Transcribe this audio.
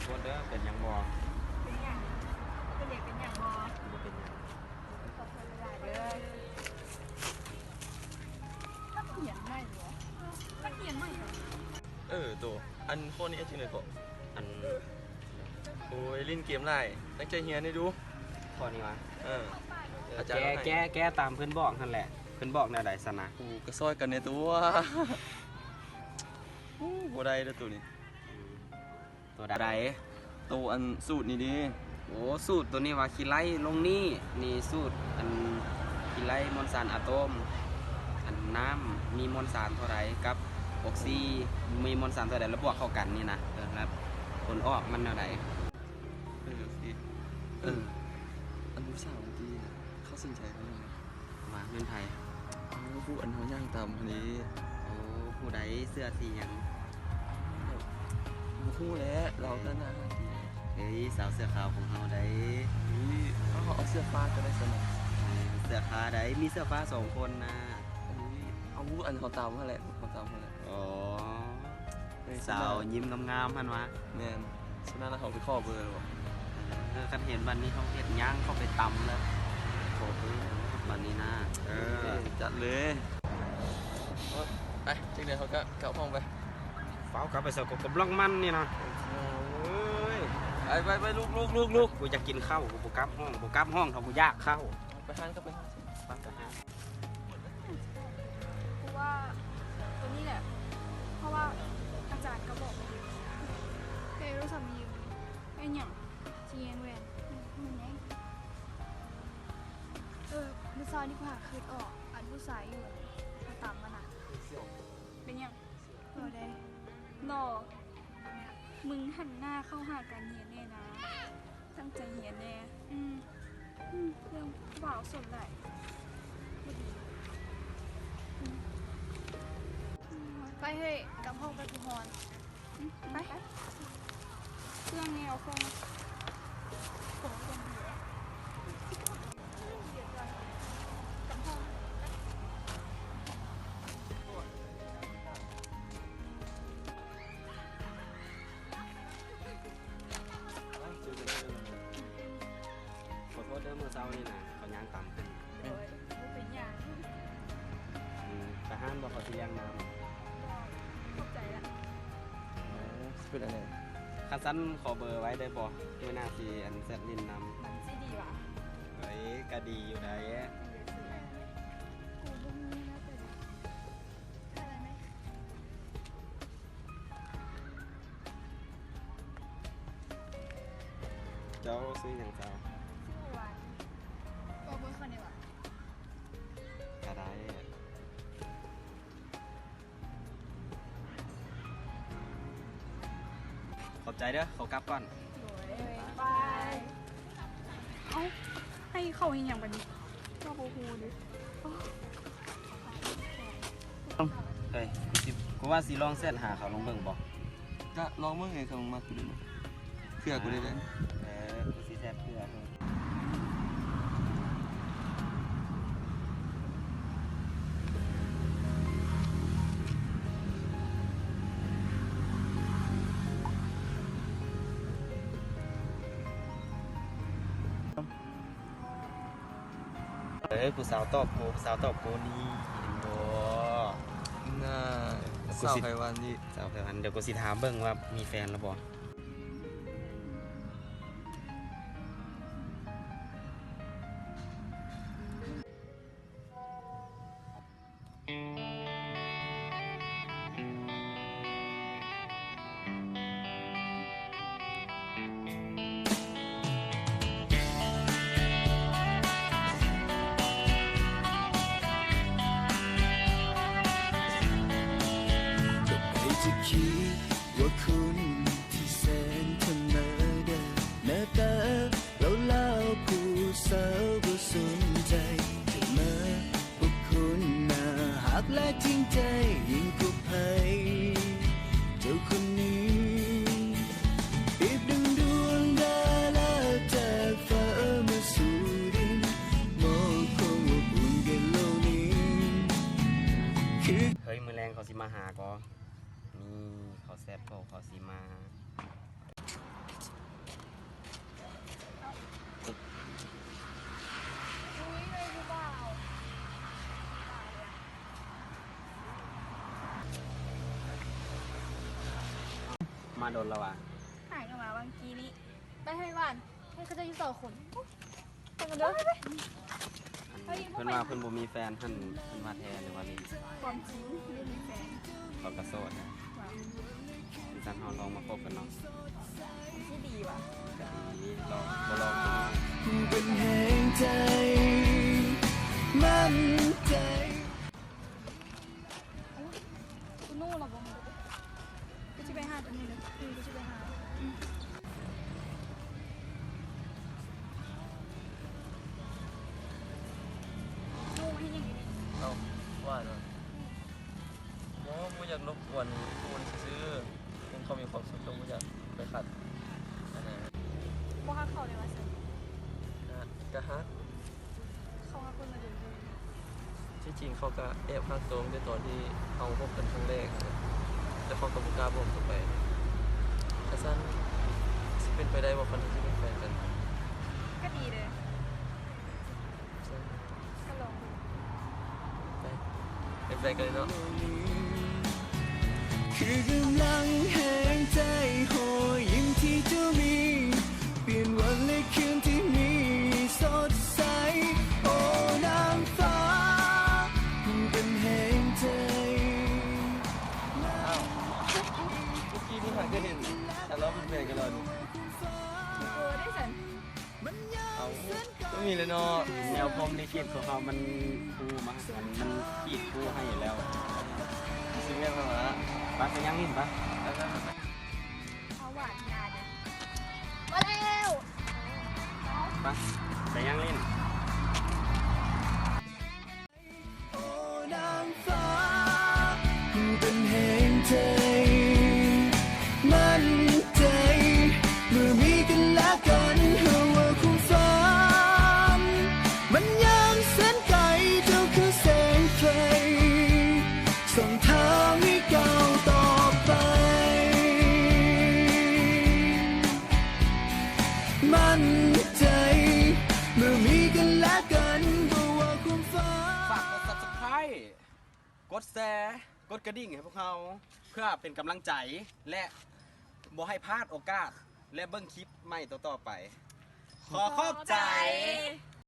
ໂທດເດີ ເປັນຫຍັງບໍ່? ເປັນຫຍັງ? ເປັນເດັກເປັນຫຍັງບໍ່? ບໍ່ເປັນຫຍັງ. ຂອໂທດຫຼາຍໆເດີ. ນັກຮຽນໃໝ່ບໍ? ນັກຮຽນໃໝ່ບໍ? ເອີ ໂຕ ອັນ ຂໍ້ນີ້ເຮັດຈັ່ງໃດເກາະ? ອັນ ໂອ້ຍ ຫຼິ້ນເກມຫຼາຍ ຕັ້ງໃຈຮຽນໃຫ້ດູ. ຂໍ້ນີ້ຫວາ? ເອີ ອາຈານ ແກ້ ໃຫ້ ແກ້ ແກ້ຕາມເພິ່ນບອກຫັ້ນແຫຼະ. ເພິ່ນບອກແນວໃດຊັ້ນນະ? ໂອ້ ກໍຊ່ອຍກັນແດ່ຕົວະ. ໂອ້ ບໍ່ໄດ້ເດີໂຕນີ້. ໂຕໃດ? ໂຕອັນສູດນີ້ເດ. ໂອ້ ສູດໂຕນີ້ວ່າຂີ້ໄລ່ລົງນີ້ ນີ້ສູດອັນຂີ້ໄລ່ມວນສານອາໂຕມ ອັນນ້ຳມີມວນສານເທົ່າໃດກັບອົກຊີມີມວນສານເທົ່າໃດ ແລ້ວບວກເຂົ້າກັນນີ້ນະ. ເອີ ແລ້ວຜົນອອກມັນແນວໃດ? ເອີ ໂອເຄ. ເອີ ອັນຜູ້ສາວເມື່ອກີ້ນະ ເຂົາສົນໃຈເຮົາແລ້ວ. ວ່າແມ່ນໃຜ? ເອົາ ຜູ້ອັນເຮົາຍ່າງຕາມຫັ້ນເດ. ໂອ້ ຜູ້ໃດ? ເສື້ອສີຫຍັງ? ບໍ່ຮູ້ແຫຼະ ລາວກໍໜ້າຮັກດີ. ເອີຍ ສາວເສື້ອຂາວຂອງເຮົາໃດ. ເອີຍ ເອົາ ເອົາເສື້ອຟ້າກໍໄດ້ຊັ້ນນະ. ເອີ ເສື້ອຟ້າໃດ? ມີເສື້ອຟ້າສອງຄົນນະ. ເອີຍ ເອົາ ອັນເຮົາຕາມຫັ້ນແຫຼະ ເຮົາຕາມຫັ້ນແຫຼະ. ອໍ ເອີຍ ສາວຍິ້ມງາມໆຫັ້ນຫວາ? ແມ່ນ. ສະນັ້ນເຮົາໄປຂໍເບີເລີຍບໍ? ເອີ ຄັນເຫັນບັດນີ້ເຮົາເຮັດຍ່າງເຂົ້າໄປຕຳເລີຍ. ຂໍເບີບັດນີ້ນະ. ເອີ ເອີ ຈັດເລີຍ. ໄປ ຈັ່ງໃດເຮົາກໍກັບຫ້ອງໄປ. ຟ້າວກັບໄປໃສ ກໍກຳລັງມັນນີ້ນະ. ໂອ້ຍ ໄປໆໆ ລຸກໆໆ ກູຢາກກິນເຂົ້າ ກູບໍ່ກັບຫ້ອງ ບໍ່ກັບຫ້ອງ ຖ້າກູຢາກເຂົ້າ. ໄປຮ້ານກໍໄປຮ້ານ ໄປຮ້ານ. ກູວ່າໂຕນີ້ແຫຼະ ເພາະວ່າອາຈານກໍບອກແລ້ວ. ເອີ ໂທລະສັບມີຢູ່. ເປັນຫຍັງ? ຊິແຍ່ງແວ່ນ. ເອີ ມື້ເຊົ້ານີ້ກູຫາຄຶດອອກ ອັນຜູ້ຊາຍຢູ່ມາຕຳຫັ້ນນະ. ເປັນຫຍັງ? ຫຼໍ່ເດ. ຫຼໍ່? ມຶງຫັນໜ້າເຂົ້າຫາການຮຽນແດ່ນາ. ຕັ້ງໃຈຮຽນແດ່. ອືມ ອືມ ເລື່ອງບ່າວສົນຫຼາຍ. ໄປເຮີ້ຍ ກັບຫ້ອງໄປ ກູຮ້ອນ. ອືມ ໄປ ເຄື່ອງແນວເຄື່ອງ. ຂໍໂທດເດີ ມື້ເຊົ້ານີ້ນະ ເຂົາຍ່າງຕາມຂຶ້ນ. ໂດຍ ບໍ່ເປັນຫຍັງ. ອືມ ໄປຮ້ານບໍ່ ເຂົາຊິລ້ຽງນ້ຳ. ຂອບໃຈລະ. ເອີ ຊິເປັນອັນໃດ? ຄັນຊັ້ນຂໍເບີໄວ້ໄດ້ບໍ່? ມື້ໜ້າຊິອັນແຊັດຫຼິ້ນນຳ. ມັນຊິດີຫວາ? ເອີຍ ກະດີຢູ່ໃດ໋. ກູບໍ່ມີນະ. ເຈົ້າຊື່ຫຍັງເຈົ້າ? ຊື່ຫວານ. ຂໍເບີເຂົາແດ່ຫວາ? ກະໄດ້. ຂອບໃຈເດີ ຂໍກັບກ່ອນ. ໂດຍ ບາຍ. ເອົ້າ ໃຫ້ເຂົາເຮັດຫຍັງບາດນີ້? ເຈົ້າບໍ່ຮູ້ເດ້. ເອີຍ ກູຊິ ກູວ່າຊິລອງແຊັດຫາເຂົາລອງເບິ່ງບໍ່? ກະລອງເບິ່ງເອີ ຄັນມັກຢູ່ເດ້. ເພື່ອກູໄດ້ເດ້. ເອີ ກູຊິແຊັດເພື່ອ. ເອີ ຜູ້ສາວຕອບກູ ຜູ້ສາວຕອບກູນີ້ ເຫັນບໍ່? ໜ້າ ສາວໄພວັນນີ້ ສາວໄພວັນ. ດຽວກູຊິຖາມເບິ່ງວ່າມີແຟນແລ້ວບໍ່. ເຮີ້ຍ ມື້ແລງເຂົາຊິມາຫາກໍ ນີ້ ເຂົາແຊັດໂທ ເຂົາຊິມາ. ມາດົນແລ້ວຫວາ? ຫາຍກັນມາຫວ່າງກີ້ນີ້ ໄປໃຫ້ຫວານ ໃຫ້ເຂົາເຈົ້າຢູ່ສອງຄົນ. ໄປກັນເດີ ອັນ ເພິ່ນວ່າເພິ່ນບໍ່ມີແຟນຫັ້ນ ເພິ່ນວ່າແທ້ຫຼືວ່າຫຼິ້ນ? ຄວາມຈິງ ບໍ່ມີແຟນ ເຂົາກໍໂສດນະ. ຈັ່ງຊັ້ນເຮົາລອງມາຄົບກັນເນາະ ຊິດີຫວາ? ກໍດີ ລອງ ບໍ່ລອງເປັນຫຍັງ. ເປັນແຮງໃຈ ໝັ້ນໃຈ. ກູໂນ່ລະບໍ່? ກູຊິໄປຫາຕົວນີ້ເລີຍ ເອີ ກູຊິໄປຫາ. ໂນ່ມາເຮັດຫຍັງຢູ່ນີ້? ເອົ້າ ວ່າເນາະ ບໍ່ ບໍ່ຢາກລົບກວນຜູ້ອື່ນຊື່ໆ ເຫັນເຂົາມີຄວາມສຸກ ກໍບໍ່ຢາກໄປຂັດ ອັນນັ້ນ. ບໍ່ຮັກເຂົາເລີຍວ່າຊັ້ນ? ກະ ກະຮັກ. ເຂົາຮັກຄົນມາດົນເລີຍ. ທີ່ຈິງເຂົາກະແອບຮັກໂຕຕັ້ງແຕ່ຕອນທີ່ເຮົາພົບກັນຄັ້ງແລກ ແລ້ວເຂົາກະບໍ່ກ້າບອກໂຕໄປ. ຄັນຊັ້ນຊິເປັນໄປໄດ້ບໍ່ ຄັນທີ່ຊິເປັນແຟນກັນ? ກະດີເດ້. ກະລອງເບິ່ງ. ໄປ ເປັນແຟນກັນເລີຍເນາະ. ຄືກຳລັງແຮງໃຈ ຮອຍຍິ້ມທີ່ເຈົ້າມີ ປ່ຽນວັນແລະຄືນທີ່ມີສົດໃສ ໂອ້ນາງຟ້າ ເປັນແຮງໃຈ. ອ້າວ ເມື່ອກີ້ນີ້ຫາກະເຫັນ ແຕ່ລາວເປັນແຟນກັນແລ້ວນີ້. ເອີ ໄດ້ຊັ້ນ. ເອົ້າ ບໍ່ມີແລ້ວເນາະ ແນວພົມລິຂິດຂອງເຮົາມັນຄູ່ມາ ມັນຂີດຄູ່ໃຫ້ຢູ່ແລ້ວ. ຊິແມ່ນແລ້ວລະ ໄປ ໄປຍ່າງຫຼິ້ນໄປ. ເອົາຫວານຍາເດ້ ມາແລ້ວ ໄປ ໄປຍ່າງຫຼິ້ນ. ໂອ້ນາງຟ້າ ເປັນແຮງໃຈ ໝັ້ນໃຈ ເມື່ອມີກັນແລະກັນ ເຮົາວ່າຄວາມຝັນ ມັນຍັງແສນໄກ ເຈົ້າຄືແສງໄຟ ສ່ອງທາງໃຫ້ກ້າວຕໍ່ໄປ. ໝັ້ນໃຈ ເມື່ອມີກັນແລະກັນ ບໍ່ວ່າຄວາມຝັນ. ຝາກກົດ Subscribe ກົດແຊ ກົດກະດິ່ງໃຫ້ພວກເຮົາ ເພື່ອເປັນກຳລັງໃຈ ແລະ ບໍ່ໃຫ້ພາດໂອກາດ ແລະ ເບິ່ງຄລິບໃໝ່ຕໍ່ໆໄປ. ຂໍຂອບໃຈ.